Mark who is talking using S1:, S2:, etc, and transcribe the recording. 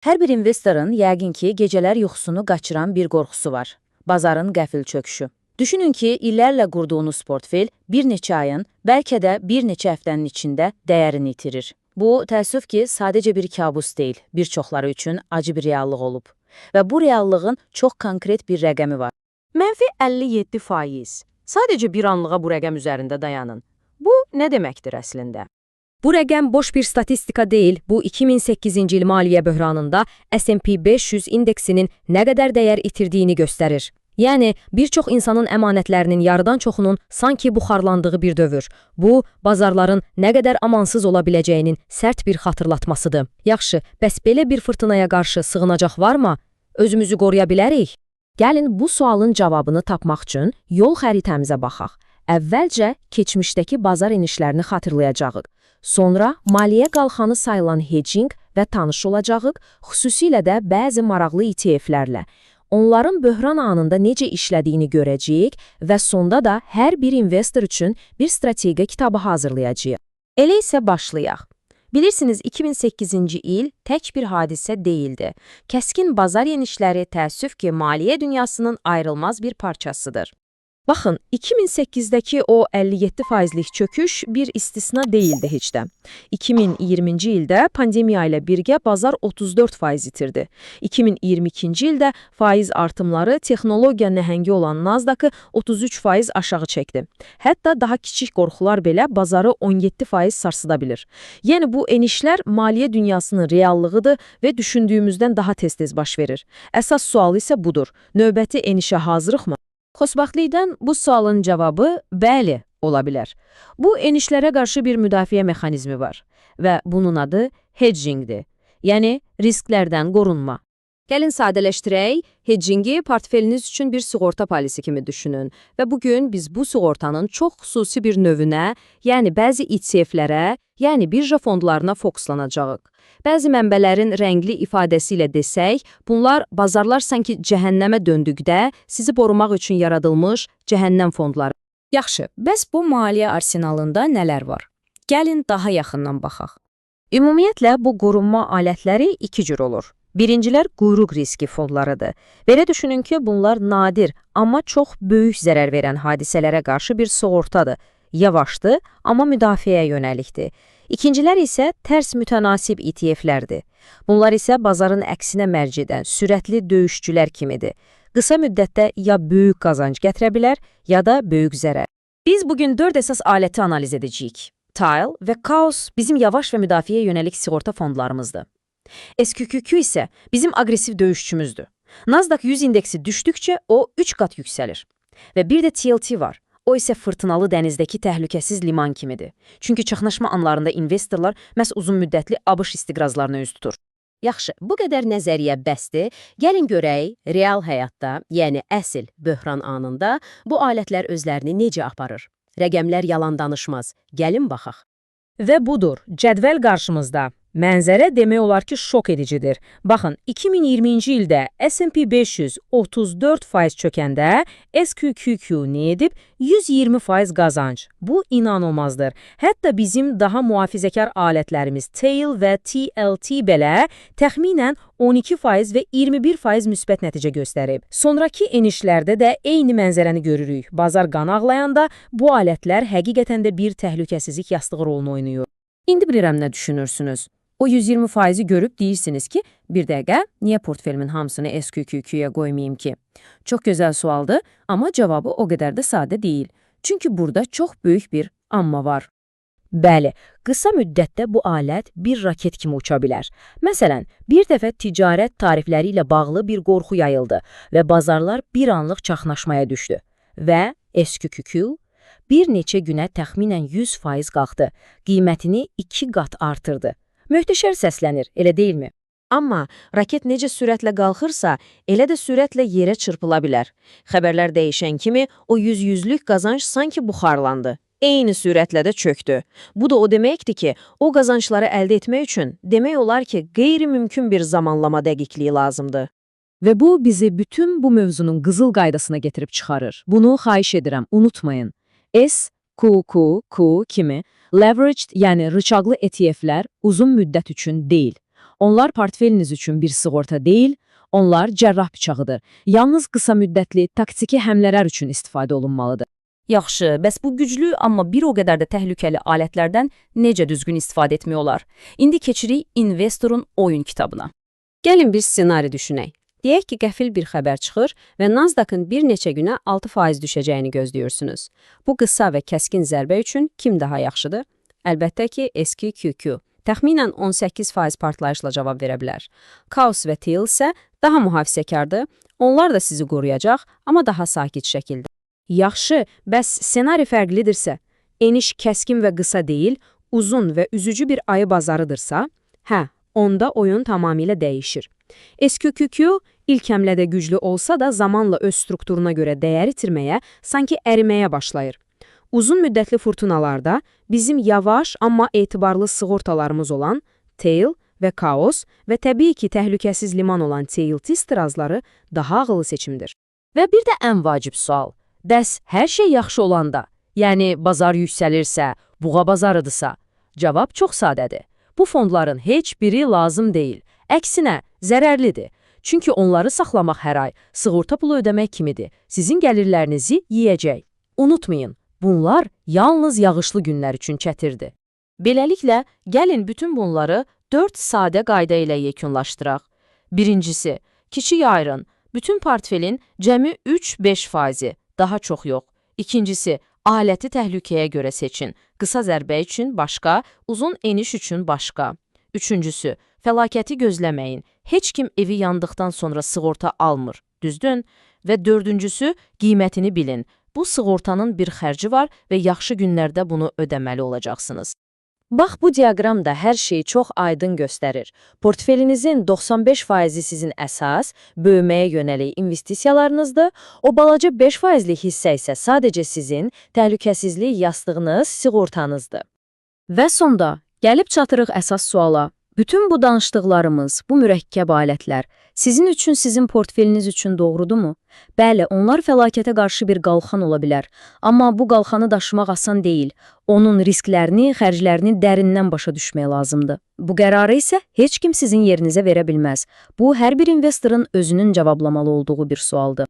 S1: Hər bir investorun yəqin ki, gecələr yuxusunu qaçıran bir qorxusu var. Bazarın qəfil çöküşü. Düşünün ki, illərlə qurduğunuz portfel bir neçə ayın, bəlkə də bir neçə həftənin içində dəyərini itirir. Bu, təəssüf ki, sadəcə bir kabus deyil, bir çoxları üçün acı bir reallıq olub. Və bu reallığın çox konkret bir rəqəmi var. Mənfi 57%. Sadəcə bir anlığa bu rəqəm üzərində dayanın. Bu, nə deməkdir əslində?
S2: Bu rəqəm boş bir statistika deyil, bu 2008-ci il maliyyə böhranında S&P 500 indeksinin nə qədər dəyər itirdiyini göstərir. Yəni, bir çox insanın əmanətlərinin yarıdan çoxunun sanki buxarlandığı bir dövr. Bu, bazarların nə qədər amansız ola biləcəyinin sərt bir xatırlatmasıdır. Yaxşı, bəs belə bir fırtınaya qarşı sığınacaq varmı? Özümüzü qoruya bilərik?
S1: Gəlin bu sualın cavabını tapmaq üçün yol xəritəmizə baxaq. Əvvəlcə keçmişdəki bazar enişlərini xatırlayacağıq. Sonra maliyyə qalxanı sayılan hedging və tanış olacağıq, xüsusilə də bəzi maraqlı ETF-lərlə. Onların böhran anında necə işlədiyini görəcəyik və sonda da hər bir investor üçün bir strategiya kitabı hazırlayacağıq. Elə isə başlayaq. Bilirsiniz, 2008-ci il tək bir hadisə deyildi. Kəskin bazar enişləri təəssüf ki, maliyyə dünyasının ayrılmaz bir parçasıdır. Baxın, 2008-dəki o 57 faizlik çöküş bir istisna deyildi heç də. 2020-ci ildə pandemiya ilə birgə bazar 34 faiz itirdi. 2022-ci ildə faiz artımları texnologiya nəhəngi olan Nasdaq-ı 33 faiz aşağı çəkdi. Hətta daha kiçik qorxular belə bazarı 17 faiz sarsıda bilir. Yəni bu enişlər maliyyə dünyasının reallığıdır və düşündüyümüzdən daha tez-tez baş verir. Əsas sual isə budur. Növbəti enişə hazırıqmı?
S2: Xoşbəxtlikdən bu sualın cavabı bəli ola bilər. Bu enişlərə qarşı bir müdafiə mexanizmi var və bunun adı hedgingdir. Yəni risklərdən qorunma. Gəlin sadələşdirək, hedgingi portfeliniz üçün bir sığorta polisi kimi düşünün və bugün biz bu sığortanın çox xüsusi bir növünə, yəni bəzi ETF-lərə, yəni birja fondlarına fokuslanacağıq. Bəzi mənbələrin rəngli ifadəsi ilə desək, bunlar bazarlar sanki cəhənnəmə döndükdə sizi qorumaq üçün yaradılmış cəhənnəm fondları.
S3: Yaxşı, bəs bu maliyyə arsenalında nələr var? Gəlin daha yaxından baxaq.
S1: Ümumiyyətlə, bu qorunma alətləri iki cür olur. Birincilər quyruq riski fondlarıdır. Belə düşünün ki, bunlar nadir, amma çox böyük zərər verən hadisələrə qarşı bir sığortadır. Yavaşdır, amma müdafiəyə yönəlikdir. İkincilər isə tərs mütənasib ETF-lərdir. Bunlar isə bazarın əksinə mərc edən sürətli döyüşçülər kimidir. Qısa müddətdə ya böyük qazanc gətirə bilər, ya da böyük zərər.
S2: Biz bugün 4 əsas aləti analiz edəcəyik. Tile və Chaos bizim yavaş və müdafiəyə yönəlik sığorta fondlarımızdır. SQQQ isə bizim aqressiv döyüşçümüzdür. Nasdaq 100 indeksi düşdükcə o 3 qat yüksəlir. Və bir də TLT var. O isə fırtınalı dənizdəki təhlükəsiz liman kimidir. Çünki çaxnaşma anlarında investorlar məhz uzun müddətli ABŞ istiqrazlarına üz tutur.
S4: Yaxşı, bu qədər nəzəriyyə bəsdir. Gəlin görək, real həyatda, yəni əsl böhran anında bu alətlər özlərini necə aparır? Rəqəmlər yalan danışmaz. Gəlin baxaq.
S1: Və budur, cədvəl qarşımızda. Mənzərə demək olar ki, şok edicidir. Baxın, 2020-ci ildə S&P 500 34% çökəndə SQQQ nə edib? 120% qazanc. Bu inanılmazdır. Hətta bizim daha mühafizəkar alətlərimiz TAIL və TLT belə təxminən 12% və 21% müsbət nəticə göstərib. Sonrakı enişlərdə də eyni mənzərəni görürük. Bazar qan ağlayanda bu alətlər həqiqətən də bir təhlükəsizlik yastığı rolunu oynayır.
S2: İndi bilirəm nə düşünürsünüz. O 120 faizi görüb deyirsiniz ki, bir dəqiqə, niyə portfelimin hamısını SQQQ-yə qoymayım ki? Çox gözəl sualdır, amma cavabı o qədər də sadə deyil. Çünki burada çox böyük bir amma var.
S1: Bəli, qısa müddətdə bu alət bir raket kimi uça bilər. Məsələn, bir dəfə ticarət tarifləri ilə bağlı bir qorxu yayıldı və bazarlar bir anlıq çaxnaşmaya düşdü. Və SQQQ bir neçə günə təxminən 100% qalxdı. Qiymətini 2 qat artırdı. Möhtəşər səslənir, elə deyilmi?
S2: Amma raket necə sürətlə qalxırsa, elə də sürətlə yerə çırpıla bilər. Xəbərlər dəyişən kimi o 100-yüzlük qazanc sanki buxarlandı. Eyni sürətlə də çöktü. Bu da o deməkdir ki, o qazancları əldə etmək üçün demək olar ki, qeyri-mümkün bir zamanlama dəqiqliyi lazımdır.
S5: Və bu bizi bütün bu mövzunun qızıl qaydasına getirib çıxarır. Bunu xahiş edirəm, unutmayın. S, Q, Q, Q kimi leveraged, yəni rıçaqlı ETF-lər uzun müddət üçün deyil. Onlar portfeliniz üçün bir sığorta deyil, onlar cərrah bıçağıdır. Yalnız qısa müddətli taktiki həmlələr üçün istifadə olunmalıdır.
S6: Yaxşı, bəs bu güclü, amma bir o qədər də təhlükəli alətlərdən necə düzgün istifadə etmək olar? İndi keçirik investorun oyun kitabına.
S4: Gəlin bir ssenari düşünək. Deyək ki, qəfil bir xəbər çıxır və Nasdaq-ın bir neçə günə 6% düşəcəyini gözləyirsiniz. Bu qısa və kəskin zərbə üçün kim daha yaxşıdır? Əlbəttə ki, SQQQ. Təxminən 18% partlayışla cavab verə bilər. Chaos və Tail isə daha mühafizəkardır. Onlar da sizi qoruyacaq, amma daha sakit şəkildə.
S3: Yaxşı, bəs ssenari fərqlidirsə, eniş kəskin və qısa deyil, uzun və üzücü bir ayı bazarıdırsa, hə, onda oyun tamamilə dəyişir. SQQQ ilk həmlədə güclü olsa da zamanla öz strukturuna görə dəyər itirməyə, sanki əriməyə başlayır. Uzun müddətli fırtınalarda bizim yavaş amma etibarlı sığortalarımız olan Tail və Chaos və təbii ki, təhlükəsiz liman olan TLT stirazları daha ağıllı seçimdir.
S2: Və bir də ən vacib sual. Bəs hər şey yaxşı olanda, yəni bazar yüksəlirsə, buğa bazarıdırsa, cavab çox sadədir. Bu fondların heç biri lazım deyil. Əksinə, zərərlidir. Çünki onları saxlamaq hər ay sığorta pulu ödəmək kimidir. Sizin gəlirlərinizi yeyəcək. Unutmayın, bunlar yalnız yağışlı günlər üçün çətirdir.
S6: Beləliklə, gəlin bütün bunları 4 sadə qayda ilə yekunlaşdıraq. Birincisi, kiçik ayırın. Bütün portfelin cəmi 3-5 faizi, daha çox yox. İkincisi, aləti təhlükəyə görə seçin. Qısa zərbə üçün başqa, uzun eniş üçün başqa. Üçüncüsü, fəlakəti gözləməyin. Heç kim evi yandıqdan sonra sığorta almır, düzdün? Və dördüncüsü, qiymətini bilin. Bu sığortanın bir xərci var və yaxşı günlərdə bunu ödəməli olacaqsınız.
S2: Bax, bu diaqram da hər şeyi çox aydın göstərir. Portfelinizin 95%-i sizin əsas, böyüməyə yönəlik investisiyalarınızdır. O balaca 5%lik hissə isə sadəcə sizin təhlükəsizlik yastığınız, sığortanızdır.
S3: Və sonda gəlib çatırıq əsas suala. Bütün bu danışdıqlarımız, bu mürəkkəb alətlər sizin üçün, sizin portfeliniz üçün doğrudumu? Bəli, onlar fəlakətə qarşı bir qalxan ola bilər. Amma bu qalxanı daşımaq asan deyil. Onun risklərini, xərclərini dərindən başa düşmək lazımdır. Bu qərarı isə heç kim sizin yerinizə verə bilməz. Bu, hər bir investorun özünün cevablamalı olduğu bir sualdır.